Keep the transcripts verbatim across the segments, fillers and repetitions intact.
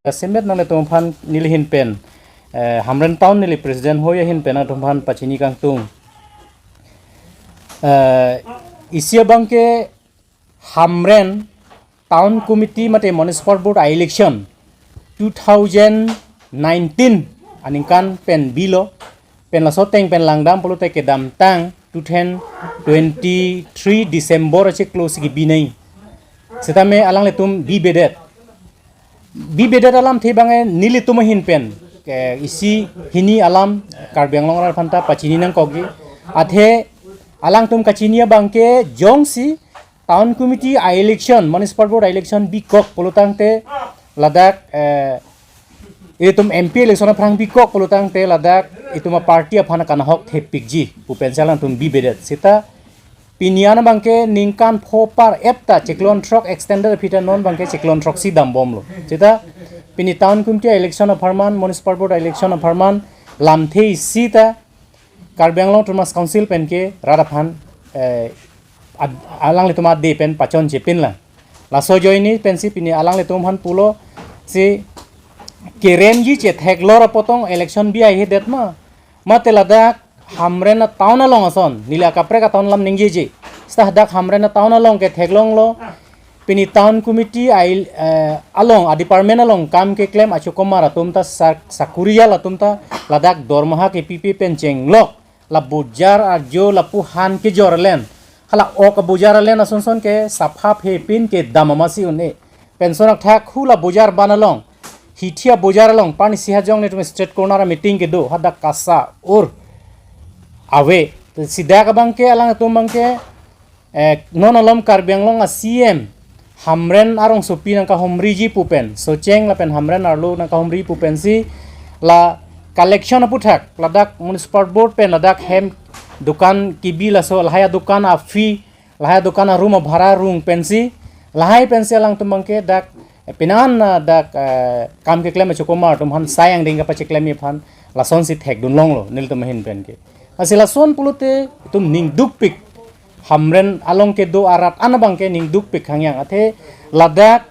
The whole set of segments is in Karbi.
Asemet nanglitum aphan neli ahin pen, eh, Hamren Town neli president hoi ahin pen nangtum aphan pachini kangtung. Eh, isi abangke Hamren Town Committee mate Municipal Board election two thousand nineteen aningkan pen bilo, pen laso ateng pen langdam pulote kedamtang two thousand twenty-three December achiklo si kebinai. Sitame alanglitum bibedet. Bibedet alamthe abangke nelitum ahin pen ke isi hini alam Karbi Anglong arat aphanta pachini nangkokji. Athe alangtum kachini abangke jongsi Town Committee a-election, Municipal Board election bikok pulotangte ladak, eh, itum M P election aphrang bikok pulotangte ladak itum a-party aphan kanahok thepikji pu pensi alangtum bibedet. Sita pini an abangke ningkan pho par-et ta chiklo throk extended aphi ta non abangke chiklo throksi dambomlo. Sita pini Town Committee election apharman, Municipal Board election apharman lamthe isi ta Karbi Anglong Autonomous Council penke rat aphan, eh, ad-, alanglitum ade pen pachonche pinlang. Laso ajoine pensi pini alanglitum aphan pulo si keremji chetheklor apotong election bi haihedet ma. Mate ladak Hamren a-town along ason, neli akaprek a-town alam ningjeje. Sita dak Hamren a-town along ke theklonglo. Pini Town Committee ai, eh, along, a-department along kam keklem achokomar atum ta sak-, sakurial atum ta ladak dormaha kepipe pen chenglok. La bojar ajo lapu han kejor alen. Hala ok abojar alen asonson ke sapha phe pin kedam amatsi un-e. Pensi nangthak hula bojar ban along. Hithi abojar along, pani siha jong netum street corner meeting kedo, hadak kasa ur ave. Sita dak abangke alangtum abangke, eh, non alom Karbi Anglong a-C M Hamren arongsopi nangkahumriji pu pen, Socheng lapen Hamren arlo nangkahumri pu pensi la collection aputhak ladak Municipal Board pen ladak hem dukan kebi laso lahai adukan a-fee, lahai adukan a-room abhara rung pensi, lahai pensi alangtum abangke dak, eh, pini an, ah, dak, eh, kam keklem achokomar atum aphan sai angdeng kapacheklemji aphan lasonsi thekdun longlo nelitum ahin penke. Lasi lason pulote itum ning dukpik, Hamren along kedo arat an abangke ning dukpik hangyang, athe ladak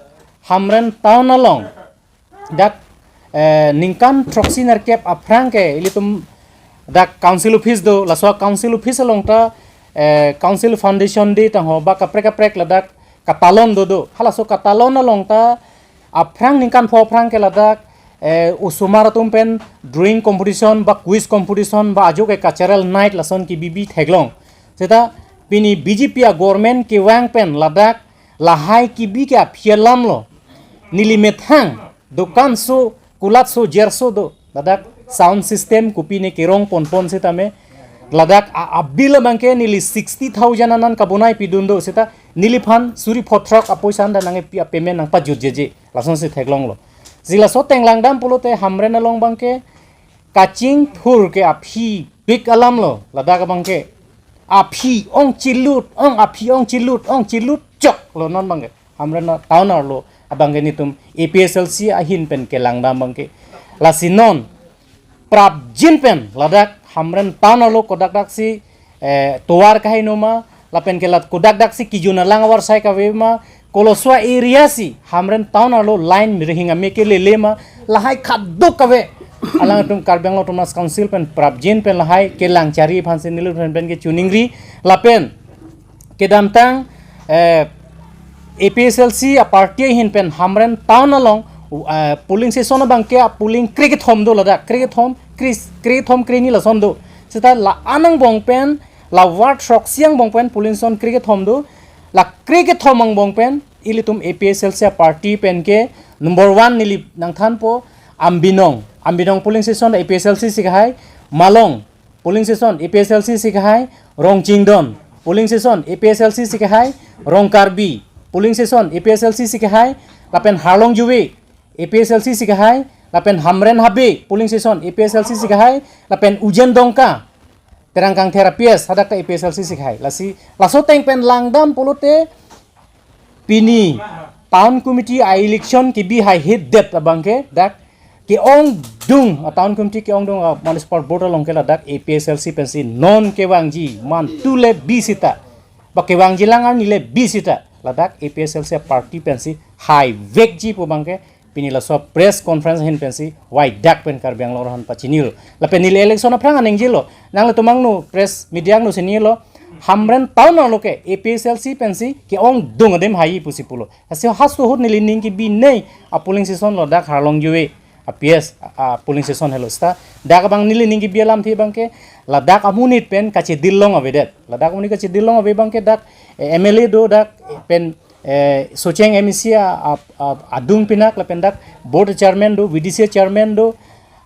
Hamren town along dak, eh, ningkan throksi nerkep aphrang ke ilitum dak council office do, laso council office along ta, eh, council foundation day tangho ba kaprek kaprek ladak katalon dodo. Halaso katalon along ta aphrang ningkan pho aphrang ke ladak, eh, osomar atum pen drawing competition ba quiz competition ba ajo ke cultural night lason kebibi theklong. Seta pini B J P a-government kevang pen ladak lahai kebi ke aphi alam lo. Neli methang dukan so, kulat so, jer so do. Ladak sound system kopine kerong ponpon sitame ladak a-, a-bill abangke neli sixty thousand anan kabonai pidun do seta neliphan suri pho throk apoisa anda nangkepi a-payment nangpajutjeje. Lasonsi theklonglo. Si laso ateng langdam pulote Hamren along abangke kachingthur ke aphi pik alam lo, ladak abangke aphi ong chilut, ong aphi ong chilut, ong chilut choklo non abangke. Hamren a-town arlo abangke netum A P H L C ahin pen kelangdam abangke. Lasi non prapjin pen ladak Hamren town arlo kodak daksi, eh, tovar kahai noma, lapen ke lat kodak daksi kijun alang avarsai kave ma, koloso a-area si Hamren town arlo line rihing ame kelele ma, lahai khaduk kave. Alangtum Karbi Anglong Autonomous Council pen prapjin pen lahai kelang chari aphansi nelitum pen kechoningri, lapen kedamtang, eh, A P H L C a-party ahin pen Hamren town along, eh, polling station abangke a-polling krekethom do ladak, krekethom, kre-, krekethom kreni lason do. Seta la-an angbong pen, la ward throksi angbong pen polling station krekethom do, la krekethom angbong pen ilitum A P H L C a-party penke number one neli nangthanpo Ambinong, Ambinong polling station A P H L C si kehai, Malong polling station A P H L C si kehai, Rongchingdon polling station A P H L C si kehai, Rongkarbi polling station A P H L C si kehai, lapen Harlong Juve A P H L C si kehai, lapen Hamren Habe polling station A P H L C si kehai, lapen Ujen Dongka Terang Kangther a-P S hadak ta A P H L C si kehai. Lasi laso ateng pen langdam pulote pini town committee a-election kebi haihedet abangke dak ke-ongdung a-town committee ke-ongdung a-municipal board along ke ladak A P H L C pensi non kevangji mantu le bi sita, ba kevangji lang arni le bi sita, ladak A P H L C a-party pensi haivekji pu abangke Pini laso press conference ahin pensi wai dak pen Karbi Anglong arat aphan pachinilo. Lapen neli election aphrang aning jilo. Nanglitum angno press media angno chinilo. Hamren town arlo ke A P H L C pensi ke-ongdung adim hai pusi pulo. Lasi haso ahut neli ning kebi nei a polling station lo dak Harlongjove a P S a polling station helo seta. Dak abang neli ning kebi alamthe abangke ladak amonit pen kachedil long avedet. Ladak amonit kachedil long ave abangke dak eh, M L A do dak eh, pen eh, Socheng M A C a, a, a, adung pinak lapen dak board chairman do, V D C chairman do,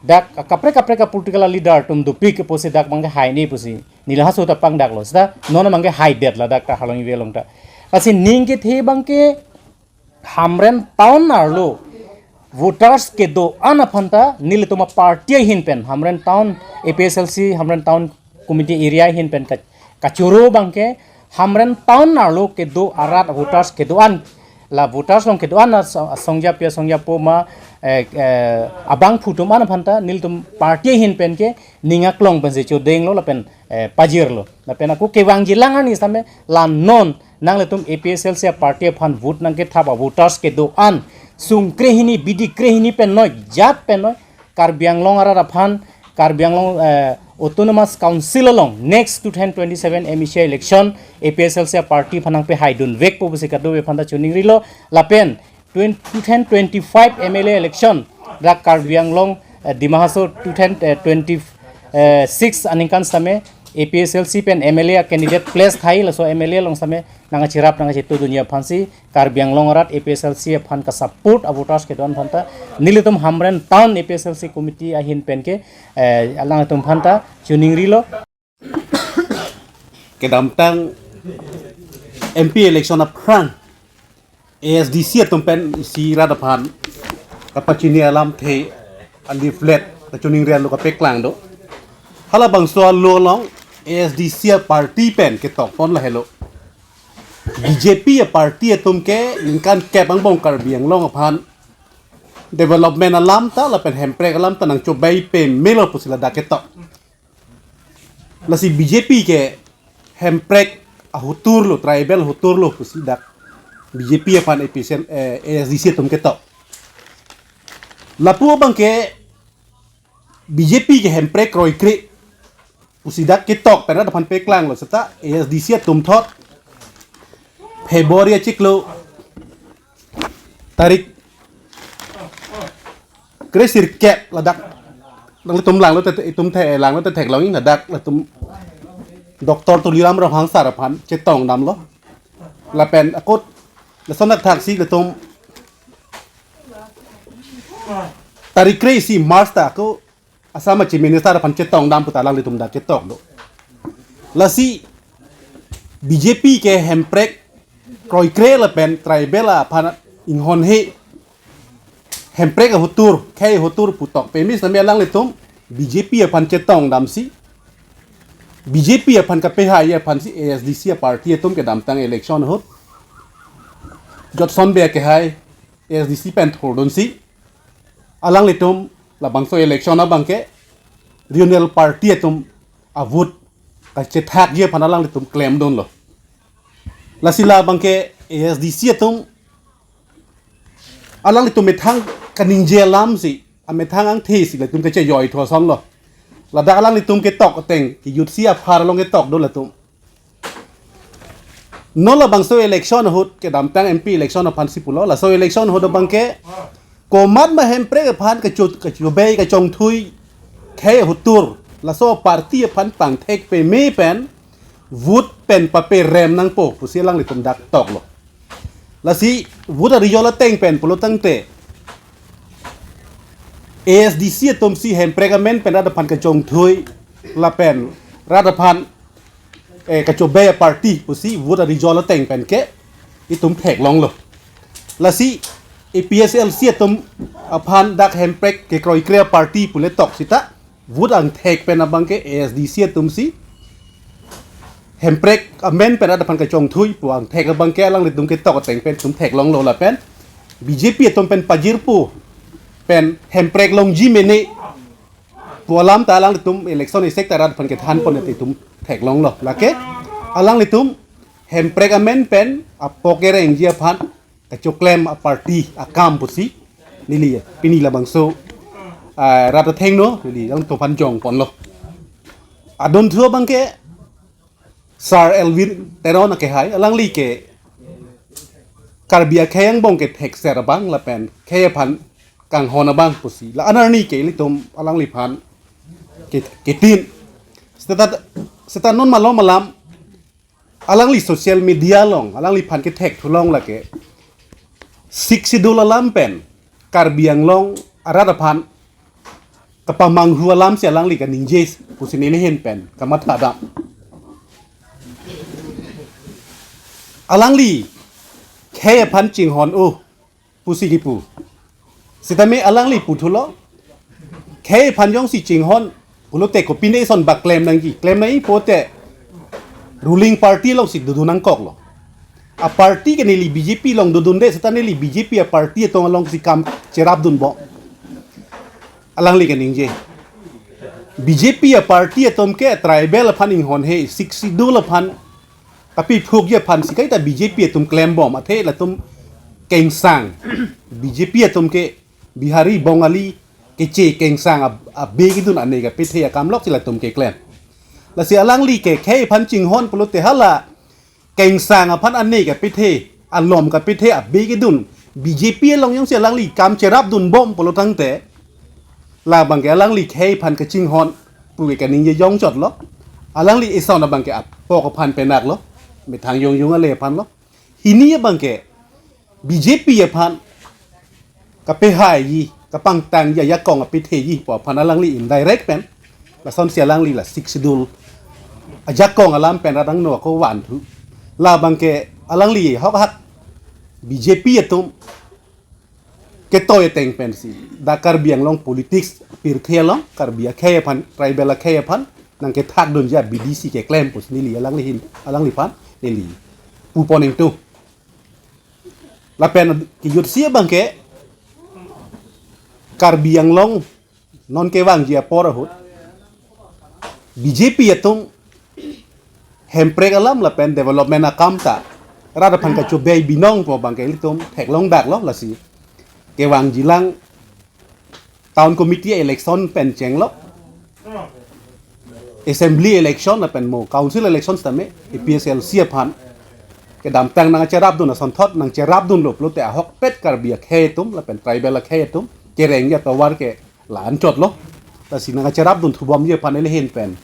dak kaprek kaprek a political leader atum dopik pusi dak abangke hai ni pusi. Neli haso ta pangdaklo seta non abangke haidet ladak ta Harlongjove along ta. Lasi ning kethe abangke Hamren town arlo voters kedo-an aphan ta nelitum a party ahin pen Hamren town A P H L C Hamren town committee area ahin pen ka- kachoro abangke Hamren town arlo kedo arat voters kedo-an la voters along kedo-an a song- songjapi songjapo ma eh, eh, abangphu atum an aphan ta nelitum party ahin pen ke ning aklong pensi chodenglo lapen eh, pajirlo. Lapen ako kevangjilang arni same la non nanglitum A P H L C a party aphan vote nangkethap a voters kedo-an sungkre hini bidi kre hini pen noi jat pen noi Karbi Anglong arat aphan Karbi Anglong eh, Autonomous Council along next two thousand twenty-seven M A C election A P H L C a party aphan nangpehaidunvekpo pusi kadokave aphan ta choningrilo lapen twenty, two thousand twenty-five M L A election dak Karbi Anglong eh, Dima Hasao two thousand twenty-six aningkan same A P H L C pen M L A a candidate place thai laso M L A along same nangkachirap nangkachitudunji aphansi Karbi Anglong arat A P H L C aphan ka support a voters kedo-an aphan ta nelitum Hamren town A P H L C committee ahin pen ke eh, alangtum aphan ta choningrilo. Kedamtang M P election aphrang A S D C atum pen isi rat aphan kapachini alamthe a leaflet kachoningri alo kapeklang do. Halabangso alo along A S D C a party pen ketokpon lahelo. B J P a party atum ke ningkan kep angbong Karbi Anglong aphan development alam ta lapen hemprek alam ta nangchobei pemelo pusi ladak ketok. Lasi B J P ke hemprek ahotur lo, tribal ahotur lo pusi dak B J P aphan A P C, eh, A S D C atum ketok. Lapu abangke B J P ke hemprek kroikre pusi dak ketok pen rat aphan peklanglo seta A S D C atum thot February achiklo tarik kre sirkep ladak nanglitum langlote itum the langlote theklong ladak latum Doctor Tuliram Ronghang sir aphan chetongdamlo. Lapen akut lason thaksi latum tarik kre isi March ta ako Assam a Chief Minister aphan chetongdam pu ta alanglitum dak ketok do. Lasi B J P ke hemprek kroikre lapen tribal aphan inghonhe hemprek ahotur, khei ahotur pu tok peme sitame alanglitum B J P aphan chetongdamsi B J P aphan kapehai aphansi A S D C a party atum kedamtang election ahut Jotson Bey kehai A S D C pen thurdunsi alanglitum labangso election abangke regional party atum a vote kachethakji aphan alanglitum klemdunlo. Lasi labangke A S D C atum alanglitum methang kaningje alamsi amethang angthesi latum kachejoi thosomlo. Ladak alanglitum ketok ateng ke youth si aphar along ketok do latum. Non labangso election ahut kedamtang M P election aphansi pulo, laso election ahut abangke komat ma hemprek aphan kacho- kachobei kachongthui khei ahotur laso party aphan pangthek peme pen vote pen paperem nangpo pusi alanglitum dak toklo. Lasi vote a-result ateng pen pulo tangte A S D C atumsi hemprek amen pen rat aphan kachongthui lapen rat aphan eh, kachobei a party pusi vote a-result ateng pen ke itum theklonglo. Lasi A P H L C atum aphan dak hemprek kekroikre a party pule tok sita vote angthek pen abangke A S D C atumsi hemprek amen pen rat aphan kachongthui pu angthek abangke alanglitum ketok ateng pen itum theklonglo lapen B J P atum pen pajirpo pen hemprek longji mene pu alam ta alanglitum election isek ta rat aphan kethanpon te itum theklonglo. Lake alanglitum hemprek amen pen apok kerengji aphan kachoklem a party akam pusi neli pini labangso, ah, rat athengno neli alangtum aphan jongponlo. Adunthu abangke Sir Elwin Teron akehai, alangli ke Karbi akhei angbong kethekser abang lapen khei aphan kanghon abang pusi la anarni ke ilitum alangliphan ke, ketin. Seta, seta non malom alam alangli social media along alangliphan kethekthulong lake Sixth Schedule alam pen Karbi Anglong arat aphan kapamanghu alam si alangli kaningje pusi neli ahin pen kamatha dam. Alangli khei aphan chinghon-o pusi kipu. Sitame alangli puthulo, khei aphan jongsi chinghon pulote kopine eson bak klem nangji, klem nangji pote ruling party alongsi dodun nangkoklo. A party ke neli B J P along dodunde, seta neli B J P a party atum alongsi kam cherapdunbom. Alangli kaningje. B J P a party atum ke tribal aphan inghonhe, Sixth Schedule aphan kapiphukji aphan si kaita B J P atum klembom, athe latum kengsang. B J P atum ke Bihari, Bongali, Keche, kengsang ab-, abe kedun ane kapethe akam lok si latum keklem. Lasi alangli ke khei aphan chinghon pulote hala kengsang aphan ane kapethe, alom kapethe abe kedun B J P along jongsi alangli kam cherapdunbom pulo tangte, labangke alangli khei aphan kachinghon pu ke kaningje jongchotlo. Alangli eson abangke apok aphan penaklo, methang yongjong ale aphanlo. Hini abangke B J P aphan kapehaiji, kapangtangji ajakong apetheji pu aphan alangli indirect pen lasonsi alangli la Sixth Schedule ajakong alam pen rat angno ako vanthu. Labangke alangli hok hak B J P atum ketoi ateng pensi dak Karbi Anglong politics pirthe along Karbi akhei aphan, tribal akhei aphan nangkethakdunji a B D C keklem pusi neli alangli ahin, alangliphan neli pupon ingtung. Lapen kejutsi abangke Karbi Anglong non kevangji apor ahut B J P atum hemprek alam lapen development akam ta rat aphan kachobei binong pu abangke ilitum theklong daklo. Lasi kevangjilang town committee election pen chenglo, assembly election lapen mo council election tame A P H L C aphan kedamtang nangcherapdun asonthot nangcherapdunlo pulote ahokpet Karbi akhei atum lapen tribal akhei atum kerengji atovar ke la-anchotlo. Lasi nangcherapdun thubomji aphan neli ahin pen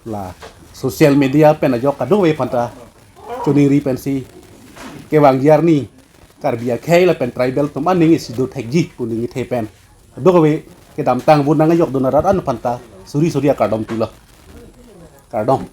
la social media pen ajok kadokave aphanta choningri pensi kevangji arni Karbi akhei lapen tribal atum aning isi dothekji pu ningje pen kadokave kedamtang vote nangkejokdun arat an aphanta suri suri akardom tulo. Kardom.